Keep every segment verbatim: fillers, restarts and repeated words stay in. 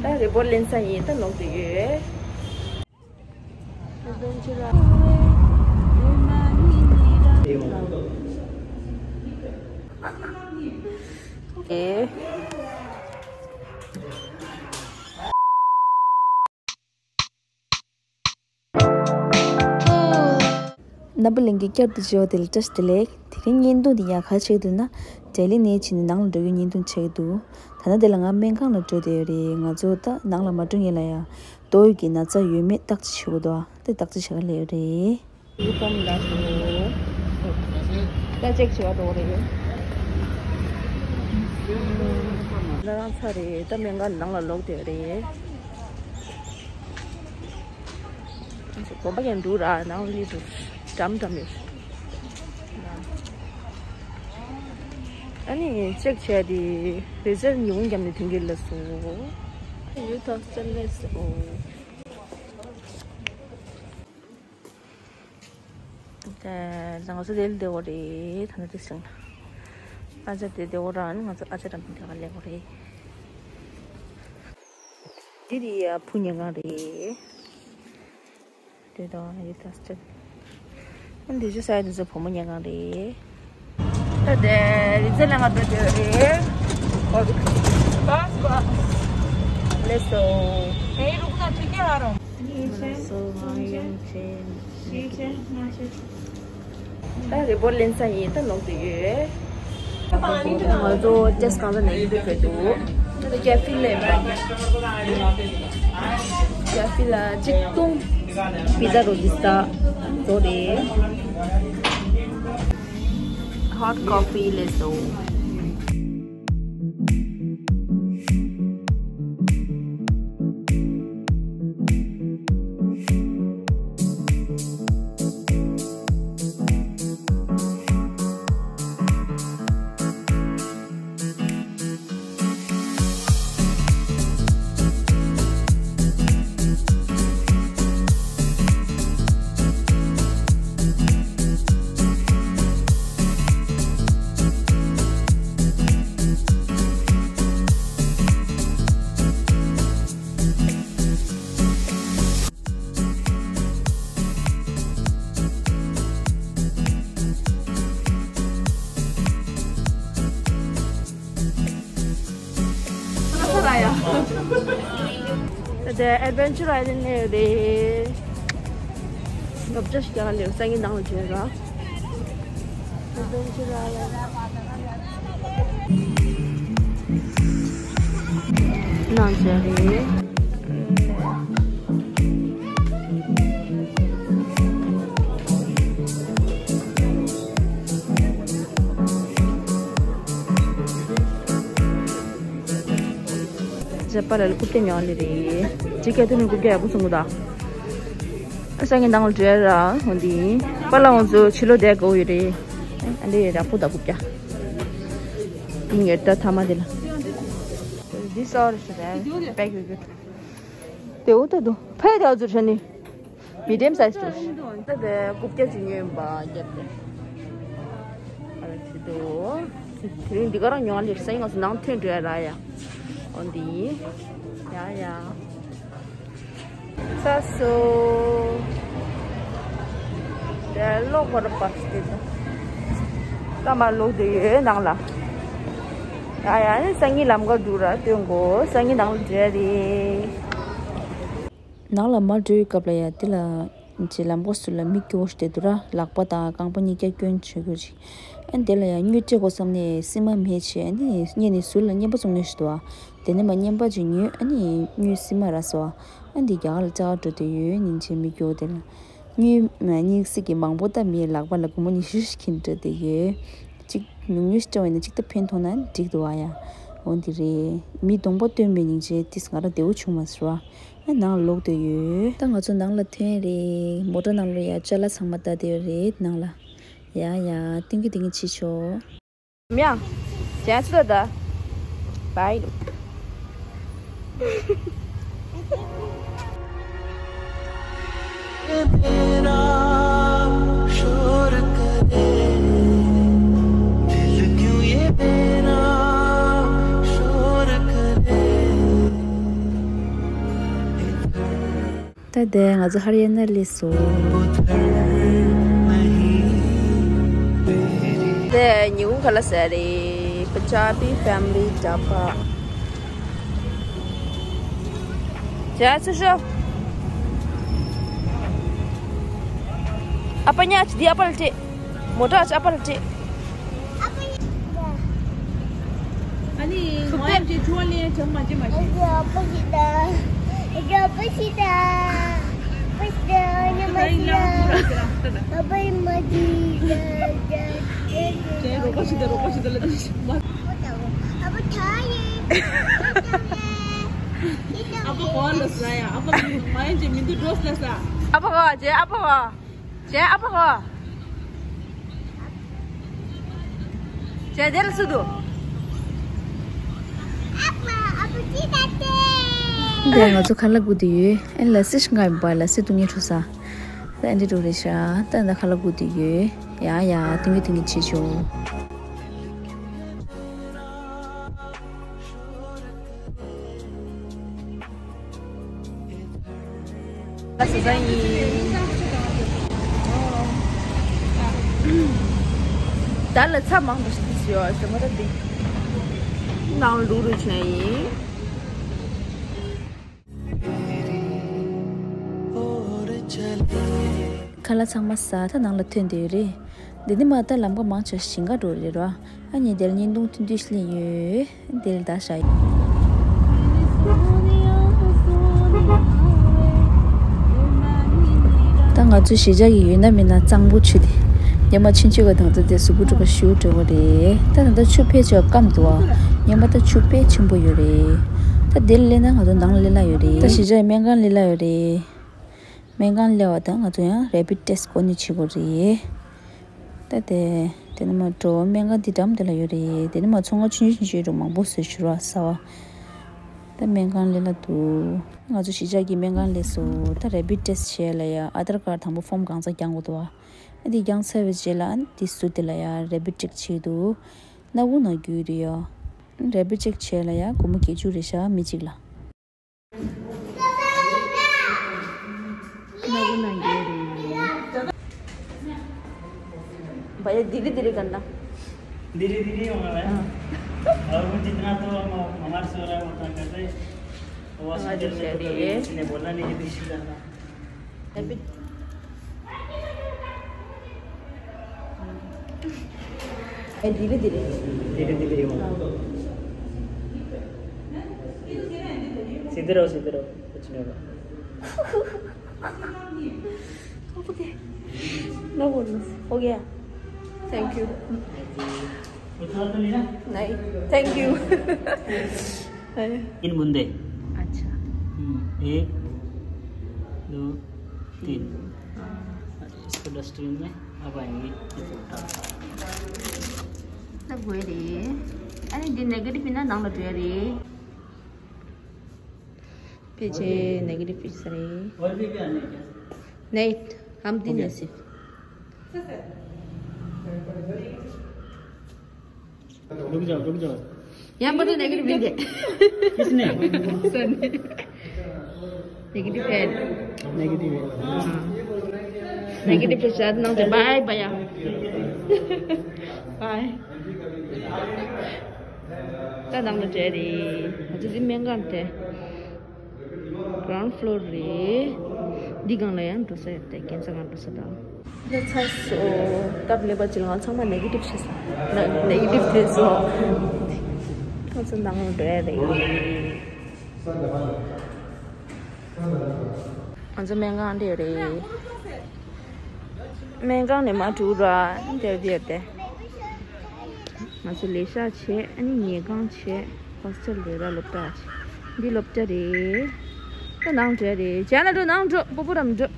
ད་རི་བོ་ལེན་ས་ཡིན། ད་ལོག་འདོད་ཡོད། ཨེ། རྣམ་པ་ལྷན་རྒྱས་བསྐྱར་དུ་མཇལ་བ་དེ་ལ་བཀྲ་ཤིས་བདེ་ལེགས། དེ་རིང་བརྙན་ཐུང་འདི་ཡག་ག་ཆགས་འདུག་ན། ལྡི་ལི་ནས་ཕྱིན་ནས་ནང་ལ་འགྲོ་རྒྱུའི་བརྙན་ཐུང་ཆགས་འདུག་ད་ནི་དེ་ལ་ང་སྨན་ཁང་ལ་འགྲོ་བསྡད་ཡོད་རེད། ང་ཚོ་ད་ནང་ལ་མ་འགྲོ་སྔོན་ལ་ཡ། ཏོག་དབྱིབས་ཀྱི་ན་ཚ་ཡོད་མེད་བརྟག་དཔྱད་བྱེད་དགོས་འདུག་དེ་བརྟག་དཔྱད་བྱེད་ག་སླེབས་ཡོད་རེད། ཡུ་ཀོང་ལ་སོ། ད་ཅེག་བྱེད་ག་འགྲོ་གི་རེད། ང་རང་ཚ་རེད། ད་སྨན་ཁང་ནང་ལ་ལོག་བསྡད་རེད། གོམ་པ་ཡང་འདུག་ར། ནང་ལི་འདུག་འགྲམ་འགྲམ་ཡོད། ཨ་ནི་ཅེག་བྱས་ཏེ་རི་ཛལ་ཉུང་བརྒྱབ་ནས་ཐོན་གྱི་ལ་སོ། ཡུ་ཐོག་སི་ལེ་སོ། ད་ང་ཚོ་དེ་ལ་བསྡད་ཡོད་རེད། ད་ནི་དེ་སོང་ན་ཨ་ཅག་དེ་བསྡད་ཡོད་ར། ཨ་ནི་ང་ཚོ་ཨ་ཅག་འགྲམ་དེ་ག་སླེབས་ཡོད་རེད། འདི་རེད་ཡ། བུ་ཉལ་ཁང་རེད། དེ་དང་ཡི་ད་སྟེ། འདི་ཆུ་ས་ཡ་འདི་ཚོ་བུ་མོ་ཉལ་ཁང་རེད། ད་དེ་རི་ཛལ་ལ་ང་འགྲོ་འདོད་རེད། ཨོ་དེ། ལེ་སོ། ད་རི་བོ་ལེན་ས་ཡིན། ད་ལོག་འདོད་ཡོད། ང་ཚོ་ཅེས་གང་ས་ནས་ཡིན་འདུག་ཕེབས་འདུག་ད་ཀེ་ཧྥེ་ལ་ཡིན་པ། ཀེ་ཧྥེ་ལ་ཆིག་སྟོང་། པི་ཛ་རོ་ཏི་སྟ་ཚོ་རེད། ཧོཊ་ཀོ་ཕི་ལེ་སོ། ད་ལྟ་ཨེ་ཌི་ཝེན་ཅར་ཨའི་ལེན་ཌི་ནས་རེད། ངབ་ཅག་ཞིག་རྒྱག་ལེ་སང་ཉིན་ནང་ལ་འབྱོར་ར། ཨེ་ཌི་ཝེན་ཅར་ཨའི་ལེན་ཌི་ནང་འབྱོར་རེད། ཇ་པ་ལ་ལ་རྐུབ་བཀྱག་ཉོ་ལེ་རེད། ཇི་སྐད་དུ་ནི་རྐུབ་བཀྱག་ཡག་པོ་བཟུང་གི་འདུག་ཨ་སང་ཉིན་ནང་ལ་འགྲོ་ཡ་ར་འོ་འདི། པ་ལ་འོ་ཚོ་ཕྱི་ལོགས་བསྡད་དགོས་ཡོད་རེད། ཨ་འདི་ཡོད་ར་ཕུ་ད་རྐུབ་བཀྱག་ངེར་ད་ཐ་མ་འདི་ལ། འདི་སོ་རེ་ཞུ་རེད། པེག་ཡོད་ཀྱི། དེ་འོ་ད་དུ་ཕ་ཡི་དེ་འོ་ཚོ་ཧྲ་ནི། མི་ཌི་ཡམ་སའི་ཛི་ཏུ། ད་དེ་རྐུབ་བཀྱག་ཅིག་ཉོས་ཡིན་པ་རྒྱབ་སྟེ། ཨ་ར་ཅི་འདུག་དེ་རིང་འདི་ག་རང་ཉོ་ལེ་སང་ཉིན་ང་ཚོ་ནང་ཐོན་འགྲོ་ཡ་ར་ཡ། འོ་འདི། ཡ་ཡ། ས་སོ། དེ་ལོག་བར་པ་སྟེ་ད། ད་མར་ལོག་འདོད་ཡོད་ནང་ལ། ཡ་ཡ་ནི་སང་ཉིན་ལམ་ཁ་འགྲོ་ར་སྟོན་གོ་སང་ཉིན་ནང་ལ་འགྲོ་ཡ་རེད། ནང་ལ་མར་འགྲོ་ཡི་སྐབས་ལ་ཡ་དེ་ལ་ཅི་ལམ་ཁ་ཟུར་ལ་མི་སྐྱོ་བོ་ཞིག་བསྡད་འདུག་ར། ལག་པ་དང་རྐང་པ་གཉིས་ཀ་སྐྱོན་བྱེད་དགོས་ཅིག་ཨ་དེ་ལ་ཡ་དངུལ་སྤྲད་དགོས་བསམ་ནས་སིལ་མ་མེད་བྱས་ཨ་ནི་སྔོན་ནས་ཟུར་ལ་རྔན་པ་བཙོང་ནས་ཞིག་འདུག་ཨ་དེ་ནས་མ་རྔན་པ་ཅིག་ཉོས་ཨ་ནི་དངུལ་སིལ་མ་ར་སོ། ཨ་འདི་རྒྱ་གར་ལ་བཅར་འགྲོ་དེ་ཡོད་སྙིང་རྗེ་མི་སྐྱོ་བོ་དེ་ལ། དངུལ་དམིགས་བསལ་གྱི་མང་པོ་ད་མེད། ལག་པ་ལ་སྒོར་མོ་ཉི་ཤུ་ཞིག་འཁྱེར་འགྲོ་དེ་ཡོད། གཅིག་ཉུང་ཉུང་ཞིག་སྤྲད་པ་ཡིན་ན་གཅིག་ད་ཕན་ཐོགས་ན་འགྲིག་འདུག་ཨ་ཡ། འོ་འདི་རེད། མི་གདོང་པ་སྟོན་པའི་སྙིང་རྗེ་ཏིས་ང་རང་བདེ་བོ་བྱུང་མ་སོང་། ཨ་ནང་ལོག་དེ་ཡོད། ད་ང་ཚོ་ནང་ལ་ཐོན་རེད། མོ་ཊ་ནང་ལོ་ཡ་ཅ་ལག་ཚང་མ་ད་དེ་རེད་ནང་ལ། ཡ་ཡ་ཏིང་གི་ཏིང་གི་ཕྱི་ཆོག་མྱ། ཇ་ཚོད་ད། བའི། ད་དེ་ང་ཚོ་ཧར་ཡན་ན་སླེབས་སོང་། དེ་ཉིན་གུང་ག་ལ་ཟ་རེད། Punjabi family dhaba. ཅ་ཚུ་ཤོ། ཨ་ཕ་ཉག་ཅིག་འདི་ཨ་ཕ་ལ་སྤྲད། མོ་ཊ་ཅིག་ཨ་ཕ་ལ་སྤྲད། ཨ་ནི་ང་ཡང་ཅིག་ཆུ་བ་ལེན་བྱ་མ་བྱེད་མ་ཤེས། ད་ཡིན་ལ་ཁུ་ར་ཁྱེད་རང་ད་ད། ཅེ་རོགས་པ་ཞིག་ད་རོགས་པ་ཞིག་ད་ལ་ད་ཞིག་མ། ཨ་ཕ་གོ་ལ་ས་ཡ། ཨ་ཕ་མ་ཡིན་ཅེ་མི་འདུག་འགྲོ་ས་ལ་ས། ཨ་ཕ་གོ་ཅེ་ཨ་ཕ་གོ། ཅེ་ཨ་ཕ་གོ། ཅེ་དེ་ལ་སུ་འདུག་འདི་ང་ཚོ་ཁ་ལག་སྒུག་བསྡད་ཡོད། ཨེ་ལ་སི་ཞིག་ང་ཡིན་པ་ལ་སི་བཏུང་ངེ་འགྲོ་ས། ད་ཨེ་འདྲ་འགྲོ་རེད་ཤག་ད་ད་ཁ་ལག་སྒུག་བསྡད་ཡོད། ཡ་ཡ་བཏུང་ངེ་བཏུང་ངེ་བྱེད་ཆོག་ལ་སི་ཟ་ཡིན། ད་ལ་ཚྭ་མང་པོ་ཞིག་ཡོད་ཟེར་མ་ད་འདི། ནང་ལུག་རུ་ཆེན་ཡིན། ཁ་ལག་ཚང་མ་ཟ་ད་ནང་ལ་ཐོན་བསྡད་ཡོད་རེད། འདི་ནི་མ་ད་ལམ་ཁ་མང་ཆེ་ཞིང་ཁ་འགྲོ་རེད་ར། ཨ་ནི་དེར་བརྙན་ཐུང་ཐུང་ཐུང་ཞིག་ལེན་ཡོད། དེར་ད་ཤ་ཡིན། ད་ང་ཚོ་གཞིས་ཆགས་ཀྱི་ཡོད་ན་མིན་ན་གཙང་པོ་ཆུ་དེ། ཉི་མ་ཆུང་ཆུང་གི་དང་ཚོ་དེ་གཟུགས་པོ་དྲོ་པོ་ཞུ་དྲོ་པོ་རེད། ད་ད་ལྟ་ཆུ་ཕལ་ཆེར་སྐམ་འདུག་ཨ། ཉི་མ་ད་ཆུ་དཔེ་ཆེན་པོ་ཡོད་རེད། ད་དེར་སླེབས་ན་ང་ཚོ་ནང་ལ་སླེབས་ཡོད་རེད། ད་གཞིས་ཆགས་སྨན་ཁང་སླེབས་ཡོད་རེད། སྨན་ཁང་སླེབས་པ་དང་ང་ཚོ་ཡང་རེ་པིད་ཊེ་སི་ཊི་ཁོ་ནས་བྱེད་དགོས་རེད། ད་དེ། དེ་ནས་མ་འགྲོ་སྨན་ཁང་འདི་འགྲམ་དེ་ལ་ཡོད་རེད། དེ་ནས་མ་ཚོང་ཁང་ཆུང་ཆུང་ཆུང་ཆུང་མང་པོ་བཟོས་ཤུ་ར་ཟ་བ། ད་སྨན་ཁང་སླེབས་ལ་འདུག་ང་ཚོ་གཞིས་ཆགས་ཀྱི་སྨན་ཁང་སླེབས་སོང་། ད་རེ་པིད་ཊེ་སི་ཊི་བྱས་ལ་ཡ་ཨ་དར་ཀར་དང་པོ་ཕོམ་གང་ཚ་རྒྱག་དགོས་འདུག་བ། ཨ་འདི་རྒྱག་ཚར་བའི་རྗེས་ལ་ཨ་འདི་ཟུར་དེ་ལ་ཡ་རེ་པིད་ཊེ་སི་ཊི་བྱས་འདུག་སྣ་ཁུག་ནང་རྒྱུག་རེད་ཡ། རེ་པིད་ཊེ་སི་ཊི་བྱས་ལ་ཡ་སྒོར་མོ་བརྒྱད་ཅུ་རེད་ཤག་མི་གཅིག་ལ། भैया धीरे धीरे करना। धीरे धीरे ही होगा मैम। और वो जितना तो हम हमारे से हो रहा है उतना कर रहे हैं। वो हॉस्पिटल में तो कभी किसी ने बोला नहीं कि धीरे करना। अभी ए, धीरे धीरे। धीरे धीरे ही होगा। सीधे रहो, सीधे रहो, कुछ नहीं होगा। ओके। नो बोलना। हो गया। Thank you. उतना तो नहीं ना? नहीं। Thank you. तीन बूंदे। अच्छा। हम्म, एक, दो, तीन। इसको डस्टबिन में अब आएंगे। सब गए रे। अरे, दिन नेगेटिव ना नाम बता रे। पीछे नेगेटिव पीछे रे। और भी क्या आने क्या? नहीं, हम तीन है सिर्फ। रुक जाओ, रुक जाओ। यहाँ पर तो नेगेटिव नहीं दे। किसने? सर ने। नेगेटिव है। नेगेटिव है। हाँ। नेगेटिव के साथ ना होते। Bye, bye. बाय। ད་ནང་ལ་འགྲོ་རེད། ང་ཚོ་འདི་སྨན་ཁང་དེ་གྷི་རའུན་ཌི་ཕི་ལོར་རེད། འདི་སྒང་ལ་ཡང་འགྲོ་ས་ཡོད་དེ་ཀེན་སར་སྒང་འགྲོ་ས་དང་། ད་ཚར་སོང་། སྟབས་ལེགས་པ་ཅིག་ལ་ང་ཚང་མ་ནེ་གེ་ཊིབ་བྱས་སོང་། ནེ་གེ་ཊིབ་བྱས་སོང་། ང་ཚོ་ནང་ལ་འགྲོ་ཡ་རེད། ང་ཚོ་སྨན་ཁང་འདི་རེད། སྨན་ཁང་ནས་མར་འགྲོ་ར་འདིར་འདིར་ཏེ། ང་ཚོ་ལས་ཤག་བྱས། ཨ་ནི་ཉལ་ཁང་བྱས། ཧོ་སི་ཊེལ་རེད་ར། སློབ་གྲྭ་བྱས། འདི་སློབ་གྲྭ་རེད། ད་ནང་འགྲོ་རེད། ཇན་ལ་འགྲོ། ནང་འགྲོ། སྤོ་བོ་ར་མི་འགྲོ།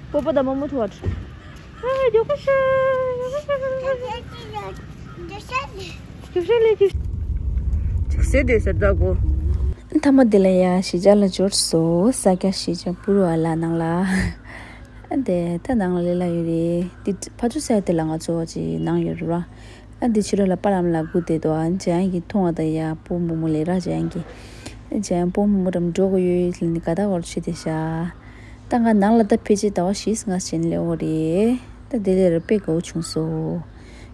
སྤོ་བོ་དང་རྨོ་མོ་ཐུག་པ་འགྲོ། ཨ་རྒྱུག་ཤ། རྒྱུག་ཤ་ལས་རྒྱུག་ཤ། ཅིག་ཟེར་དེ་ཟེར་ད་གོ། མཐའ་མ་དེ་ལ་ཡ་གཞིས་ཆགས་ལ་འབྱོར་སོང་། ས་སྐྱ་གཞིས་ཆགས་པུ་རུ་ཨ་ལ་ནང་ལ། ཨ་དེ་ད་ནང་ལ་ལས་ལ་ཡོད་རེད། དེ་ཕ་ཆུ་ས་དེ་ལ་ང་ཚོ་ཅིག་ནང་ཡོད་རེད་ར། ཨ་དེ་ཕྱི་རོལ་ལ་པཱ་ལགས་ལ་སྒུག་བསྡད་འདུག་ཨ་ཇན་གྱིས་མཐོང་བ་དང་ཡ་སྤོ་བོ་རྨོ་མོ་ལས་ར་ཇན་གྱིས། ཨ་ཇན་སྤོ་བོ་རྨོ་མོ་འགྲམ་འགྲོ་གི་ཡོད་ལབ་ནས་དགའ་ཐག་ཆོད་བསྡད་ཤག་ད་ང་ནང་ལ་ད་ཕལ་ཆེར་ཟླ་བ་བཞི་ལྔ་ཕྱིན་སླེབས་ཡོད་རེད། ད་དེ་ལས་ར་དཔེ་དགའ་བོ་བྱུང་སོང་།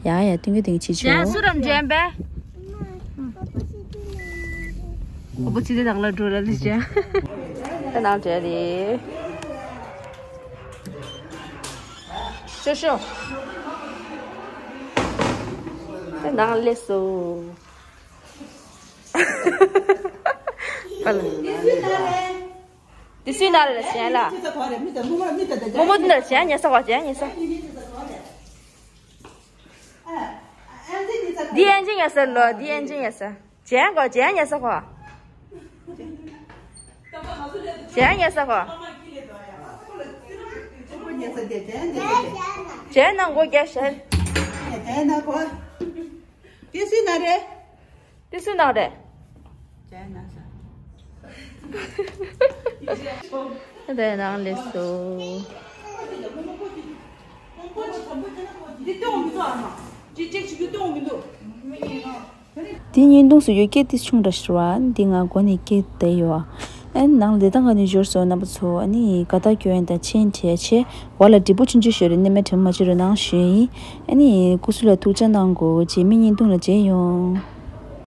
ཡ་ཡ། སྟོན་གྱི་སྟོན་གྱི་བྱེད་ཆོག་ཇན་སུ་རམ་ཇན་པས། ཨོ་པོ་ཅི་དེ་ནང་ལ་འགྲོ་ལ་ལི་ཅན། ད་ནང་བྲལ་རེད། ཤོ་ཤོ། ད་ནང་སླེབས་སོང་། པ་ལ། དེ་སུའི་ནང་རེད་ཟེར་ལ། རྨོ་མོ་འདི་འདྲ་ཟེར་ཉལ་ས་གོ་ཟེར་ཉལ་ས། འདི་ཨན་ཅི་ཉལ་ས་ལོ། འདི་ཨན་ཅི་ཉལ་ས། ཇན་གོ་ཇན་ཉལ་ས་གོ། ཇན་ཉལ་ས་གོ། ཇན་ནང་སྒོ་རྒྱག་ཤར། དེ་སུའི་ནང་རེད། དེ་སུའི་ནང་རེད། དེ་ནང་སླེབས་སོང་། དེ་བརྙན་ཐུང་སུ་ཡོད་སྐད་དེ་ཆུང་དྲགས་ཤག་ར། འདི་ང་མགོ་ནས་སྐད་བསྡད་ཡོད། ཨ་ནི་ནང་ལ་བདེ་ཐང་ག་ནས་འབྱོར་སོང་རྣམ་པ་ཚོ། ཨ་ནི་དགའ་ཐག་སྐྱོ་ཡན་དང་ཆེན་བྲལ་ཆེ། བ་ལ་འབྲས་བུ་ཆུང་ཆུང་ཞོར་རེ་ནི་མེད་དྲན་མ་བྱེད་རོགས་གནང་ཞུ་ཡིན། ཨ་ནི་སྐུ་གཟུགས་ལ་ཐུགས་ཅག་གནང་དགོས། རྗེས་མའི་བརྙན་ཐུང་ལ་མཇལ་ཡོང་།